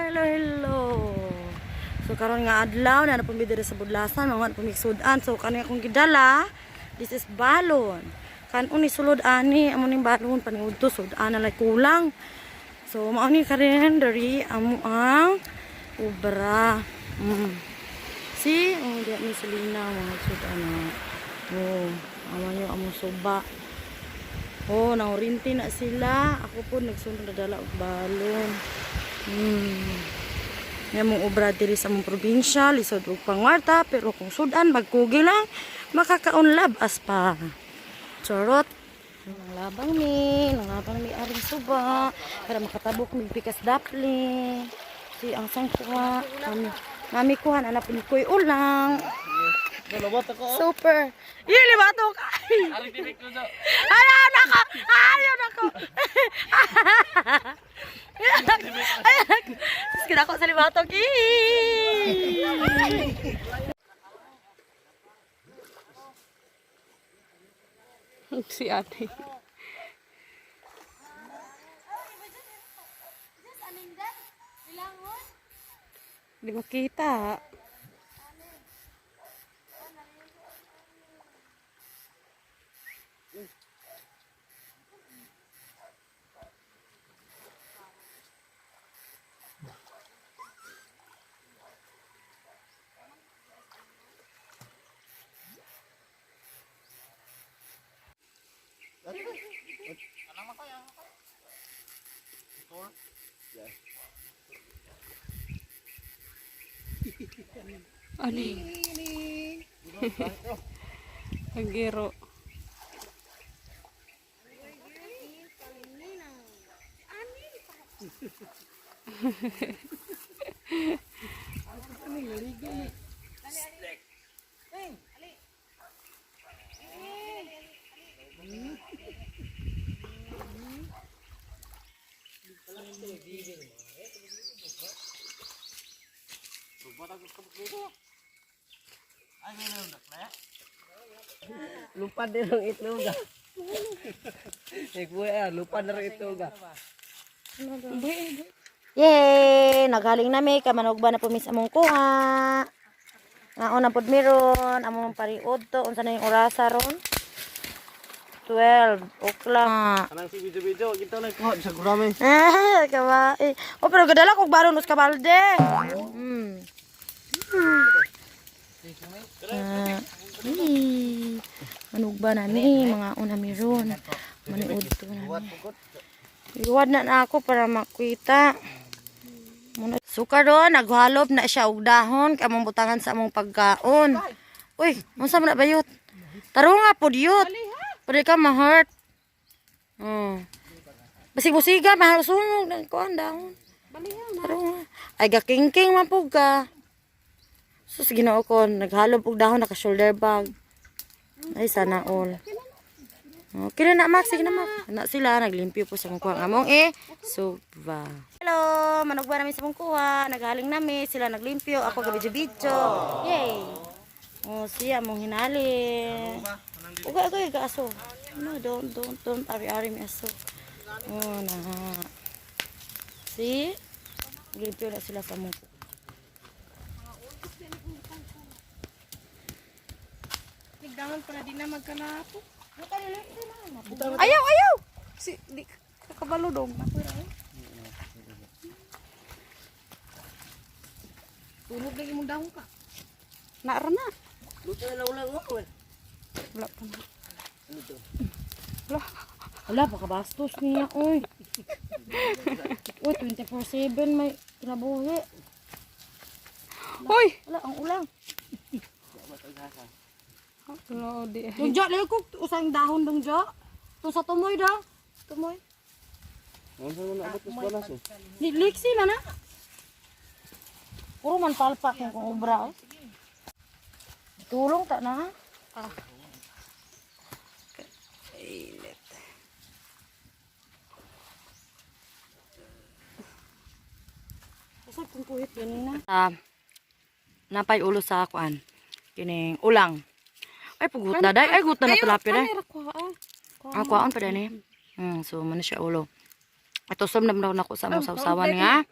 Hello, hello. So karon nga adlaw na pud mi diri sa Budlasan, mga pud sudan. So kani akong gidala, this is balon. Kan uni sulod ani amo ning balon paniudto sudan na lay kulang. So mao ni karon diri amo ang ubra. Si, oh, di ni Selena mga sudan na. Oh, amo niyo among suba. Oh, nangurinti na sila. Ako po nagsunod na dala og balon. Nga mong obra diri sa mong probinsya, lisod og pangwarta, pero kung sudan magkugi lang, makakaunlab as pa. Charot. Nang labang mi aring suba para makatabok mig pikas dapli. Si ang sangkuha, mami, mami kuha na pud koy ulang. Super. Yun, libato ka. Ayaw nako! Ayaw nako! Ayaw nako! Tapos kinako sa libatok. Si ate. Hindi makita. Ano yun? Pagiro. Lupad din ang itlog ah. Nagbuhay ah, lupad na rin itlog ah. Yay! Nagaling na mi, kamanugba na pumis among kuha. Ngaon na pud meron, among pariod to, unsa na yung orasa ron? 12 o'clock. Anang si video-video, kita lang kuha sa gurame. Ah, kawaii. Oh, pero gadala kog balon us kabalde. Ah, eh. Manugba na mi, mga una meron. Maniud to na mi. Iwad na na ako para makita. Muna. So karon naghalob na siya og dahon kay among butangan sa among pagkaon. Uy, unsa man na bayot? Tarong nga pod yot. Pwede ka ma-hurt. Oh. Basig musiga, mahal sunog ng kuan dahon. Tarong nga. Ay gakingking man pug ka. Sus, Ginoo ko, naghalob og dahon naka shoulder bag. Ay, sana all. Okay na na, Max. Sige na, Max. Na sila, naglimpyo po sa mong kuha. Among eh, suba. Hello, manugba namin sa mong kuha. Naghaling nami, sila naglimpyo. Ako gabidyo-bidyo. Yay! Oh, siya mong hinali. Uga, uga, uga, aso. No, don't, don't, don't. Ari-ari mi aso. Oh, na. See? Limpyo na sila sa mong kuha. Nagdangan para di na magkanapo. Ayaw, ayaw! Si, di kakabalo dong. Tulog lagi mong dahon ka. Naara na. Luto na ulang oh. Wala pa na. Wala. Wala, baka bastos niya, oy. Uy, 24/7 may kinabuhi. Hoy! Wala, ang ulang. Wala, di. Dong Jo, layo ko usang dahon dong Jo. To sa tumoy daw. Tumoy. Ano sa mga abot mas balas eh. Ni liksi man na. Puro man palpak yung kung obra. Oh. Tulong ta na. Ah. Init. Usag kung kuhit ganina. Ah, napay ulo sa kuan. Kining ulang. Ay pugut na day. Ay gut na na tilapia day. Kanira kuha ah. Ah, kuhaan pa din eh. So man siya ulo. Ito sum na nako sa among sawsawan nga.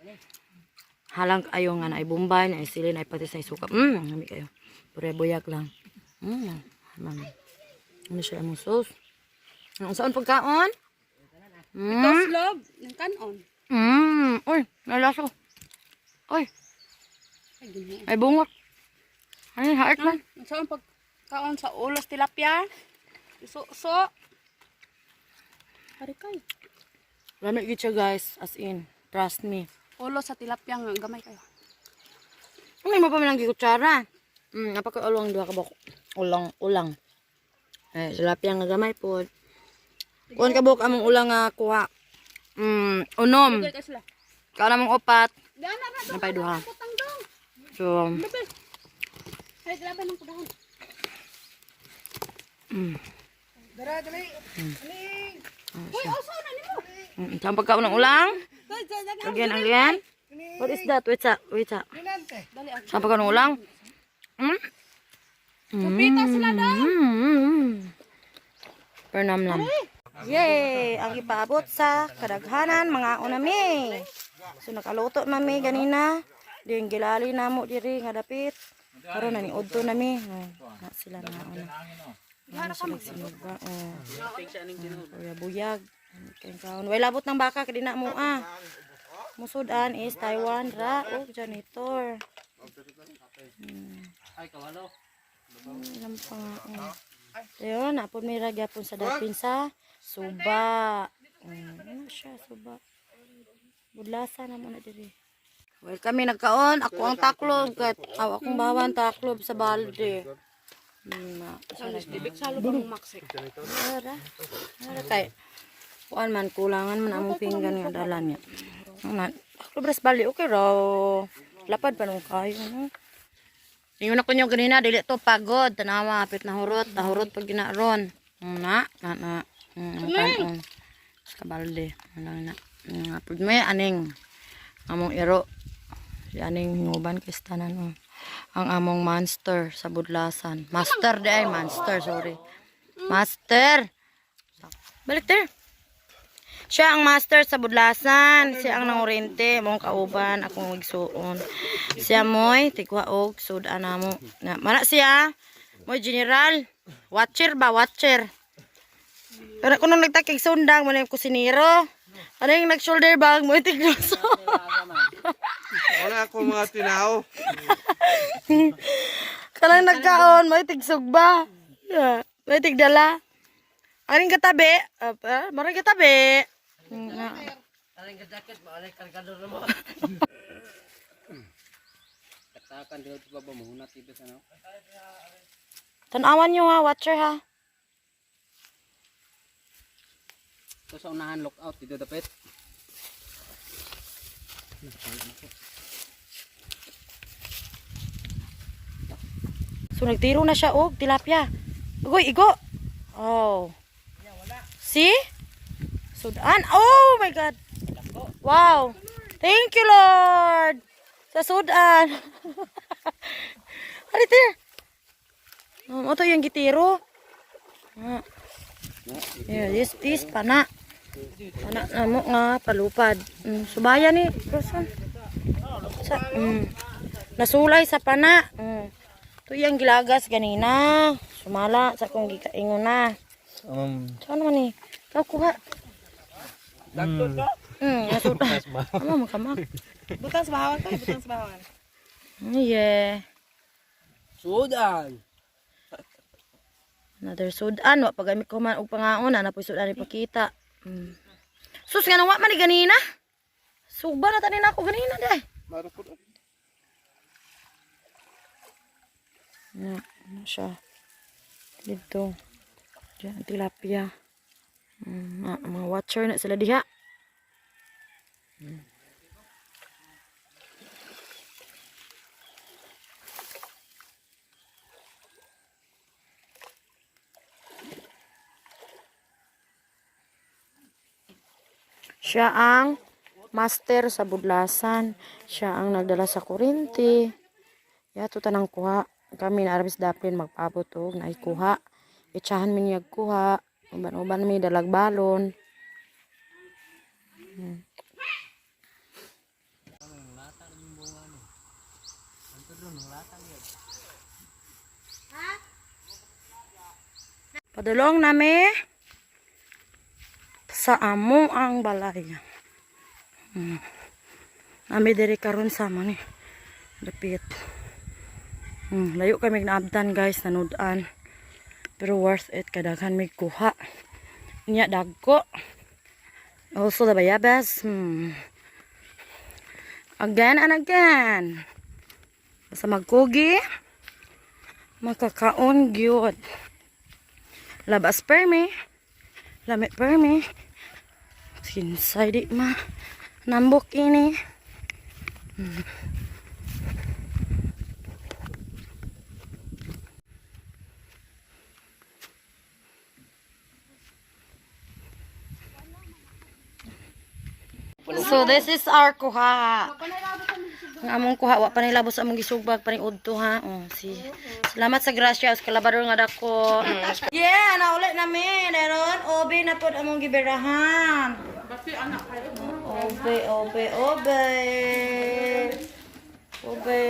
Halang ayo nga naay bombay, naay sili, naay patis, naay suka. Lami kayo. Pure buyag lang. Ma'am. Ano siya among sauce? Ang saan pagkaon? Toslog ng kanon. Uy, nalaso. Uy, Ay, ginoo. ay bungot. Ay, haart man. Ang saan pagkaon sa ulos tilapia? So. Pare kay. Lami gid siya guys, as in. Trust me. Ulos sa tilapia nga gamay kayo. Ano mo pa man ang gikutsara? Napaka ulong duha ka bok. Ulang, ulang. Eh, tilapia nga gamay po. Kuan ka bok among ulang nga kuha. Unom. Dali sila. Kaon among upat. Dana ra dong. Napay duha. Putang dong. So, Labi. Ay, laban ng kudahon. Dara, dali. Uy, oso na nimo. Saan pagkaon ng ulang? Dali, dali, Again, again. What is that? Wait sa, wait sa. Dali, ah. Saan pagkaon ng ulang? Kapita sila daw. Pernam lam. Yay! Ang ipaabot sa kadaghanan mga unami. So nakaluto mami ganina. Din gilali na mo diri nga dapit. Karon na ni udto nami. Oh, na sila na una. Ano sila sinuga. Oh. Kuya buyag. Kayong kaon. Way labot ng baka kay na mo ah. Musudan is Taiwan ra og janitor. Ay, kawalo. Ilang pa nga, oh. Ayun, napon may ragyapon sa dapin sa suba. Ano siya, suba. Budlasa na muna diri. Well, kami nagkaon. Ako ang taklob. Kat, aw, akong bawan taklob sa balde. Na, siya nag- Salo pa mong maksik. Ara. Ara kay. Kuan man kulangan man among pinggan nga dala niya. Na, taklob ras balde okay raw. Lapad pa nung kayo no. Ingon ako nyo ganina, dili to pagod. Tanawa, apit na hurot. Nahurot pag ginaron. Na, na, na. Kanon. Sa balde. Ano na. Pag may aning. Among iro. Si aning hinguban kay tanan oh. Ang among monster sa budlasan. Master di ay monster, sorry. Master. Balik there. Siya ang master sa budlasan. Siya ang nangurinte. Mong kauban. Akong igsuon. Siya mo'y tigwa og sudan na mo. Na, mana siya. Mo'y general. Watcher ba? Watcher. Pero kung nung nagtakig sundang, mo na yung kusinero. Ano yung nag-shoulder bag mo? Tigluso. Wala ako mga tinao. Kanang nagkaon, may tigsugba. Yeah. May tigdala. Aning katabi? Apa? Marang katabi. Nga. Aling ka jacket, maalay kargador na mo. Katakan dito sa baba mo, hunat ibis ano. Tanawan nyo ha, watcher ha. Ito sa unahan lookout dito dapit. So nagtiro na siya og tilapia. Ugoy, igo. Oh. See? Sudan. Oh my God. Wow. Thank you, Lord. Sa Sudan. Ari there. Oh, ito yung gitiro. Ah. Yeah, this pana. Pana na mo nga palupad. Subaya ni Roson. Sa, Nasulay sa pana. Ito yung gilagas ganina. Sumala sa kong gikaingon na. Saan naman eh? Ikaw kuha. Nasuta. Ano makamak? Butang sa bahawan ko, butang sa bahawan. Yeah. Sudan. Another sudan. Wa pag ko man og pangaon na po'y sudan ipakita. Sus nga wa man ni ganina. Suba na tanin ako ganina day. Na, ano siya. Dito. Diyan, tilapia. Mga watcher na sila diha. Siya ang master sa budlasan. Siya ang nagdala sa kurinti. Yato tanang kuha. Kami na Arabis Daplin magpaabot og naikuha. Itsahan mi niyag kuha. Uban-uban mi dalag balon. Padulong nami sa amo ang balay. Nami diri karon sa mo ni. Dapit. Layo kami naabtan, guys, nanud-an. Pero worth it kay daghan mig kuha. Nya dagko. Also the bayabas. Again and again. Basta magkugi, makakaon gyud. Labas permi. Lami permi. Kinsay di ma. Nambok ini. So this is our kuha. Ang among kuha wa pa nilabos among gisugbag pa ning udto ha. Oh, si Salamat sa grasya sa kalabador nga dako. Yeah, nauli nami daron obe na pod among giberahan. Obe, obe, obe. Obe.